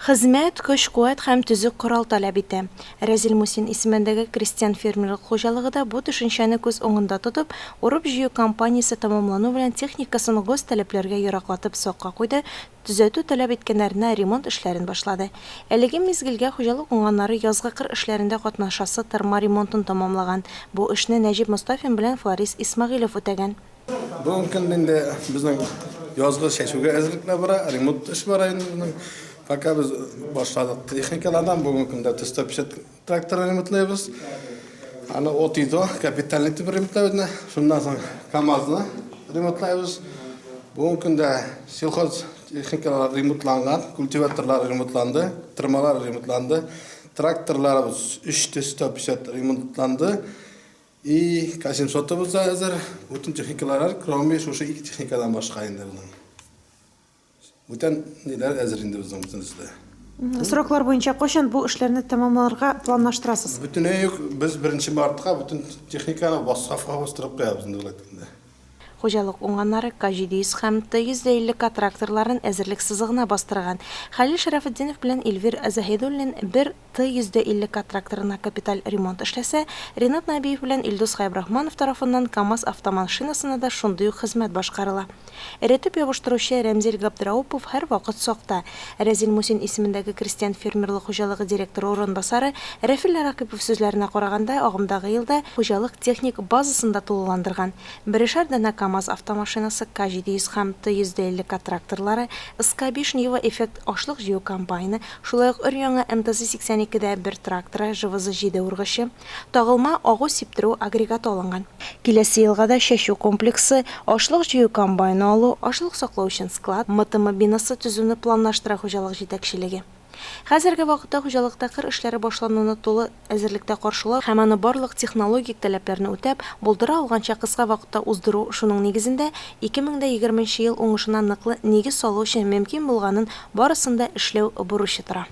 Хезмәт, көч-куәт һәм төзек корал таләп итә. Рәзил Мусин исемендәге крестьян-фермерлык хуҗалыгы да бу төшенчәне күз уңында тотып, урып-җыю кампаниясе тәмамлану белән техникасын госталәпләргә яраклатып сакка куйды, төзәтү таләп иткәннәренә ремонт эшләрен башлады. Әлеге мизгелгә хуҗалык уңганнары язгы кыр эшләрендә катнашасы тырма ремонтын тәмамлаган. Бу эшне Нәҗип Мостафин белән Фларис Исмәгыйлев үтәгән. Бүгенге көндә инде безнең язгы чәчүгә әзерлекләр бара, ремонт эш бара инде безнең. Пока без башладык техникалардан, бүгенге көндә Т-150 тракторын ремонтлыйбыз. Аны от и до капитальный итеп ремонтлыйбыз. Шуннан соң КАМАЗны ремонтлыйбыз. Бүгенге көндә сельхоз техникалар ремонтланган, культиваторлар ремонтланды, тырмалар ремонтланды, тракторларыбыз 3 Т-150 ремонтланды. И К-700-ыбыз да әзер. Бөтен техникалар, кроме шушы ике техникадан башка инде безнең. Бүтән ниләр әзер инде безнең бөтенесе дә. Сроклар буенча кайчан бу эшләрне тәмамларга планлаштырасыз? Бөтенләй үк без беренче мартка бөтен техниканы сафка бастырып куябыз инде болай әйткәндә. Хуҗалык уңганнары К-700 һәм Т-150 К тракторларын әзерлек сызыгына бастырган. Хәлил Шәрәфетдинов белән Эльвир Заһидуллин бер Т-150 К тракторына капиталь ремонт эшләсә, Ринат Нәбиев белән Илдус Хәйбрахманов тарафыннан КАМАЗ автомашинасына да шундый ук хезмәт башкарыла. Эретеп ябыштыручы Рәмзил Габдраупов һәрвакыт сакта. Рәзил Мусин исемендәге крестьян-фермерлык хуҗалыгы директоры урынбасары Рәфил Рәкыйпов сүзләренә караганда, агымдагы елда хуҗалык техник базасын да тулыландырган. Берешәр данә КАМАЗ автомашинасы, К-700 һәм Т-150 К тракторлары, СК-5 Нива-Эффект ашлык җыю комбайны, Шулай ук өр-яңа МТЗ-82 дә бер тракторы, ЖВЗ-7 ургычы, тагылма агу сиптерү агрегаты алынган. Киләсе елга да чәчү комплексы, ашлык җыю комбайны алу, ашлык саклау өчен склад, МТМ бинасы төзүне планлаштыра хуҗалык җитәкчелеге. Хәзерге вакытта хуҗалыкта кыр эшләре башлануны тулы әзерлектә каршылау һәм аны барлык технологик таләпләрне үтәп, булдыра алганча кыска вакытта уздыру, шуның нигезендә 2020 нче ел уңышына ныклы нигез салу өчен мөмкин булганын барысын да эшләү бурычы тора.